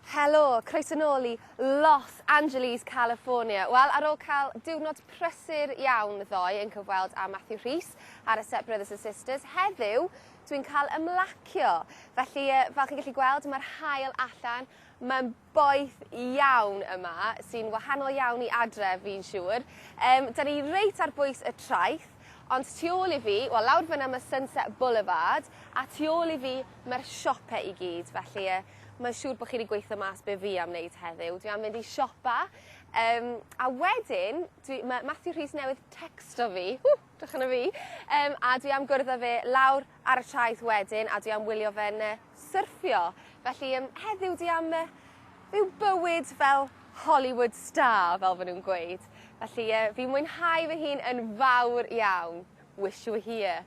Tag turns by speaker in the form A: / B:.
A: Helo, croeso nôl i Los Angeles, California. Wel, ar ôl cael diwrnod prysur iawn ddoe yn cyfweld â Matthew Rhys ar y set Brothers and Sisters, heddiw dwi'n cael ymlacio. Felly, fel chi'n gallu gweld, mae'r haul allan, mae'n boeth iawn yma, sy'n wahanol iawn i adre, fi'n siŵr. Da ni reit ar bwys y traeth, ond tu ôl i fi, wel, lawr fyna mae Sunset Boulevard, a tu ôl i fi mae'r siope i gyd, felly mae'n siŵr bod chi wedi gweithio mas be fi am wneud heddiw. Dwi am fynd i siopa, a wedyn, dwi, mae Matthew Rhys newydd texto fi, ww, drych arno fi, a dwi am gwrdd â fe lawr ar y traeth wedyn, a dwi am wylio fe'n syrffio. Felly heddiw dwi am fyw bywyd fel Hollywood star, fel fy nhw'n gweud. Felly fi'n mwynhau fy hun yn fawr iawn. Wish you were here.